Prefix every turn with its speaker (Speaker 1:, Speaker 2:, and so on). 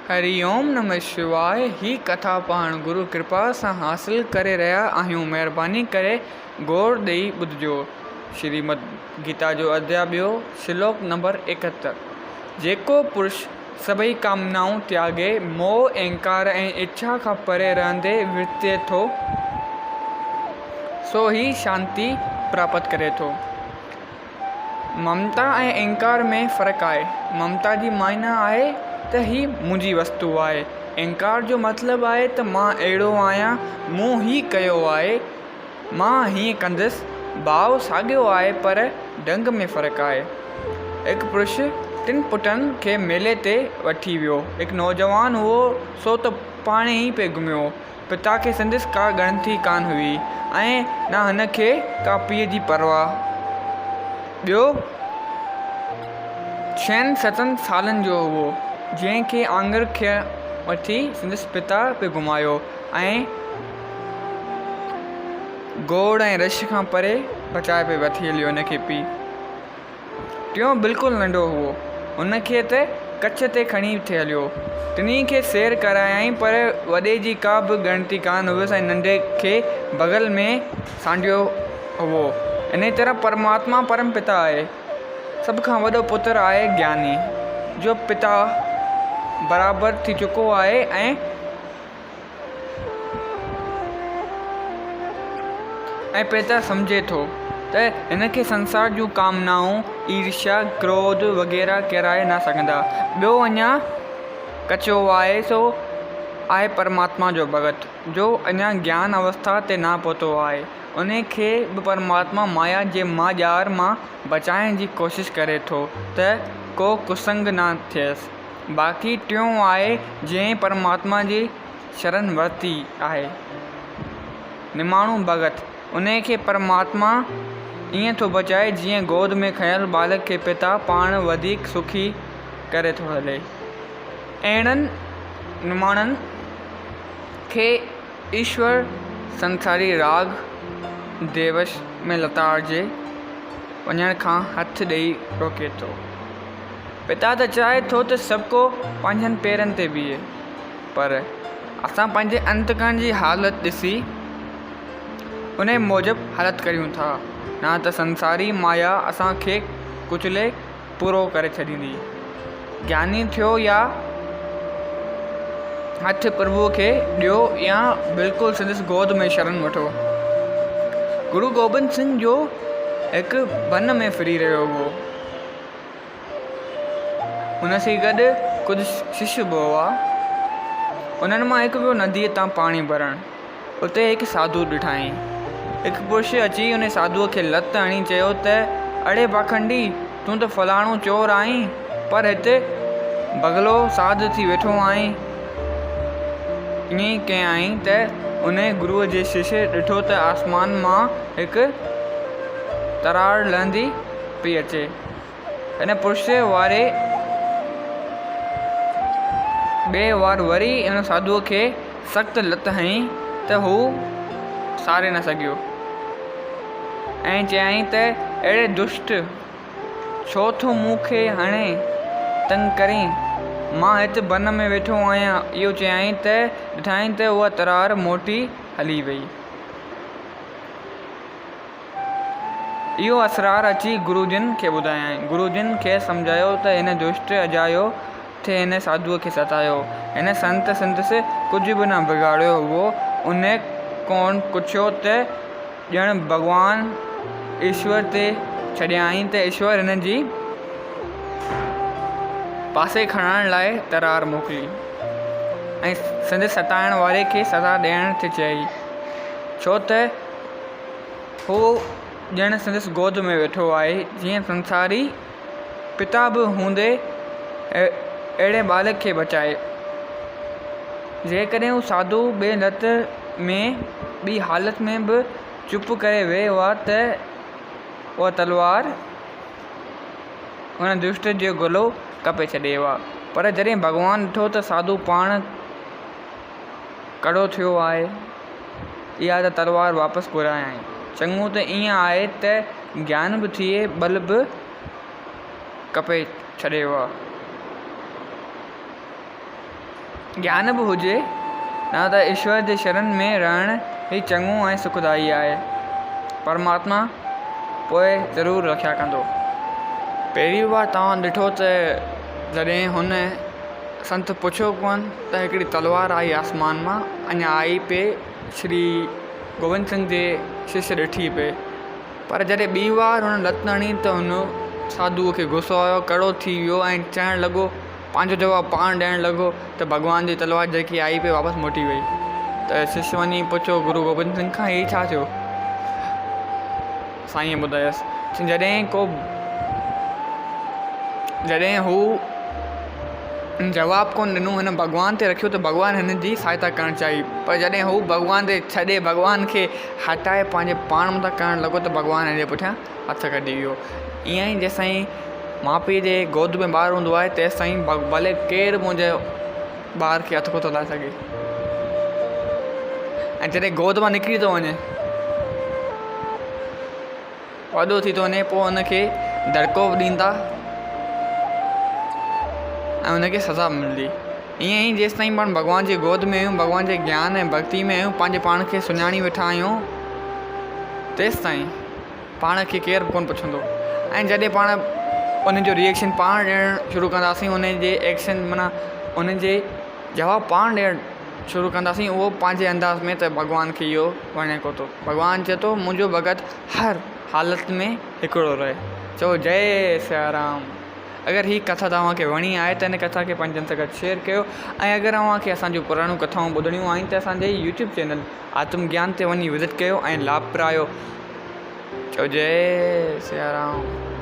Speaker 1: هري اوم نمه شواء هي ڪٿا پاڻ گرو ڪرپا سان حاصل ڪري رهيا آهيون مهرباني ڪري غور ڏئي ٻڌجو شريمد گيتا جو اڌياء ٻيو شلوڪ نمبر 71 جيڪو پرش سڀئي ڪامنائون تياڳي موهه اهنڪار ۽ اڇا کان پري رهندي ورتي ٿو سو ئي شانتي پراپت ڪري ٿو. ممتا ۽ اهنڪار ۾ فرق آهي. ممتا جي معنيٰ آهي ته هي منهنجي وستو آهي. اهنڪار جو مطلب آهي ته مان اهڙو آهيان، مون هي ڪيو آهي، مان هيئن ڪندس. ڀاء ساڳيو آهي پر ڍنگ ۾ فرق آهي. هڪ پرش ٽن پٽن کي ميلي تي وٺي ويو. هڪ نوجوان هئو سو ته پاڻهي ئي پئي گهميو. پتا کي سندس ڪا ڳڻتي ڪانه هئي ۽ نه هن کي ڪا پيء جي پرواهه. ٻيو ڇهن ستن سالن جو هئو، جنهن کي آڱر کي وٺي سندس پتا پئي گهمايو ۽ گوڙ ۽ رش کان پري بچائي پئي وٺي هليو هن کي پيء. ٽيون بلڪل ننڍو هئو. هن کي ته ڪڇ تي کڻي ٿي هليو. ٽنهي کي سير ڪرايائين پر وڏي جي ڪا به ڳڻتي ڪانه هيس ۽ ننڍي کي بغل ۾ سانڍيو هئو. انهيء طرح پرماتما پرم پتا آهي. سڀ کان وڏو پتر آهي گياني، جو پتا برابر ٿي چڪو آهي ۽. ۽ پيتا سمجهي ٿو ته هن کي سنسار جون ڪامنائون، ايرشيا، ڪروڌ وغيره ڪيرائي نه سگهندا. ٻيو اڃا ڪچو آهي سو آهي پرماتما جو ڀڳت، جو اڃا گيان اوسٿا تي نه پهتو آهي. انهي کي به پرماتما مايا جي ماڄار مان بچائڻ جي ڪوشش ڪري ٿو ته ڪو ڪسنگ نه ٿئيس. باقي ٽيون آهي جنهن پرماتما جي شرن ورتي آهي، نماڻو ڀڳت، انهي کي پرماتما ائين ٿو بچائي جيئن گود ۾ کنيل ٻالڪ کي پتا پاڻ وڌيڪ سکي ڪري ٿو هلي. اهڙن نماڻن کي ايشور سنساري راڳ ديوش ۾ لتاڙجي وڃڻ کان هٿ ڏئي روڪي ٿو. پتا ته چاهي ٿو ته سڀڪو پنهنجن پيرن تي بيهي، پر اسان پنهنجي انتڪرڻ جي حالت ڏسي انهي موجب هلت ڪريون ٿا، نه ته سنساري مايا اسان کي ڪچلي پورو ڪري ڇڏيندي. گياني ٿيو يا هٿ پرڀوء کي ڏيو يا بلڪل سندس گود ۾ شرن وٺو. گرو گوبند سنگهه جو هڪ بن ۾ ڦري رهيو هو. هن سين گڏ ڪجهه شش به هئا. انهن مان هڪ ويو نديء تان پاڻي ڀرڻ. اتي هڪ ساڌو ڏٺائين. هڪ پرش اچي ان ساڌوء کي لت هڻي چيو ته اڙي پاکنڊي! تون ته فلاڻو چور آهين، پر هت بغلو ساڌ ٿي ويٺو آهين. ائين ڪيائين ته انهيء گروء جي شش ڏٺو ته آسمان مان هڪ تراڙ لهندي پئي اچي. ان پرش واري ٻئي وار وري ان ساڌوء کي سخت لت هنئي ته هو ساري نه سگهيو ۽ چيائين ته اڙي دشٽ! ڇو ٿو مون کي هڻين، تنگ ڪرين؟ مان هت بن ۾ ويٺو آهيان. اهو چيائين ته ڏٺائين ته اها ترار موٽي هلي وئي. اهو اسرار اچي گرو جن کي ٻڌايائين. گرو جن کيس سمجهايو ته هن دشٽ اجايو ٿي هن ساڌوء کي ستايو. هن سنت سندس ڪجهه به نه بگاڙيو هئو. انهيء کان ڪڇيو ته ڄڻ ڀڳوان ايشور تي ڇڏيائين ته ايشور هن جي پاسي کڻڻ لاء ترار موڪلي ۽ سندس ستائڻ واري کي سزا ڏيڻ ٿي چاهي. ڇو ته هو ڄڻ سندس گود ۾ ويٺو آهي، جيئن سنساري پتا به هوندي اهڙي ٻالڪ کي بچائي. جيڪڏهن هو ساڌو ٻي لت ۾ ٻي حالت ۾ به چپ ڪري ويهي ها ته اها تلوار ان دشٽ جو گلو ڪپي ڇڏي ها. پر جڏهن ڀڳوان ڏٺو ته ساڌو پاڻ ڪڙو ٿيو آهي. اها ته تلوار واپس گهرايائين. چڱو ته ائين آهي ته گيان به ٿئي ٻل به ڪپي ڇڏيو. گيان به هجي نه ته ايشور جي شرن ۾ رهڻ ئي چڱو ۽ سکدائي آهي. پرماتما پوء ضرور رکيا ڪندو. پهرين بار توهان ڏٺو ته جڏهن هن سنت پڇيو ڪونه ته هڪڙي تلوار آئي آسمان مان اڃا آئي پئي شري گوبند سنگهه جي شش ڏٺي پئي. پر جڏهن ٻي وار هن لت هڻي ته هن ساڌوء کي غصو آيو، ڪڙو ٿي ويو ۽ چئڻ لڳو، پنهنجو جواب پاڻ ڏيڻ لڳو ته ڀڳوان جي تلوار جيڪي آئي پئي واپس موٽي وئي. ته شش وڃي پڇيو گرو گوبند سنگهه کان هي ڇا ٿيو؟ سائينء ٻڌايس ته جڏهن ڪو جڏهن هو جواب ڪونه ڏنو هن ڀڳوان تي رکيو ته ڀڳوان هن جي سهائتا ڪرڻ چاهي پر جڏهن هو ڀڳوان تي ڇڏي ڀڳوان کي هٽائي پنهنجي پاڻ مٿان ڪرڻ لڳو ته ڀڳوان هن جي پٺيان هٿ ڪڍي ويو. ائين ئي جيستائين ماء پيء جي گود ۾ ٻار هوندو آهي تيستائين ڀلي ڪير به منهنجي ٻار کي هٿ ڪونه ٿو لائي سگهي ۽ جڏهن گود مان نڪري ٿو وڃي وڏو ٿي ٿو وڃي پوء ان کي دڙڪو به ڏيندا ۽ ان کي سزا به ملندي ائين ئي جيستائين پاڻ ڀڳوان جي گود ۾ آهيون ڀڳوان جي گيان ۽ ڀڳتي ۾ آهيون پنهنجي پاڻ کي سڃاڻي ويٺا آهيون تيستائين پاڻ کي ڪير به ڪونه پڇندو ۽ جڏهن پاڻ ان جو ريئيڪشن پاڻ ڏيڻ شروع ڪنداسين ان جي ايڪشن معنيٰ ان جي جواب پاڻ ڏيڻ شروع ڪنداسين اهو پنهنجي انداز ۾ ته ڀڳوان کي اهو وڻي ڪو ٿو ڀڳوان چئي ٿو منهنجو ڀڳت هر حالت ۾ هڪڙو رهي چئو جئي سيارام اگر هي ڪٿا توهان کي وڻي آهي ته هن ڪٿا کي پنهنجن سان گڏ شيئر ڪيو ۽ اگر اوهان کي اسان جون پراڻيون ڪٿائون ٻڌڻيون آهن ته اسان جي يوٽيوب چينل آتم گيان تي وڃي وزٽ ڪيو ۽ لاڀ پرايو چئو جئي سيارام.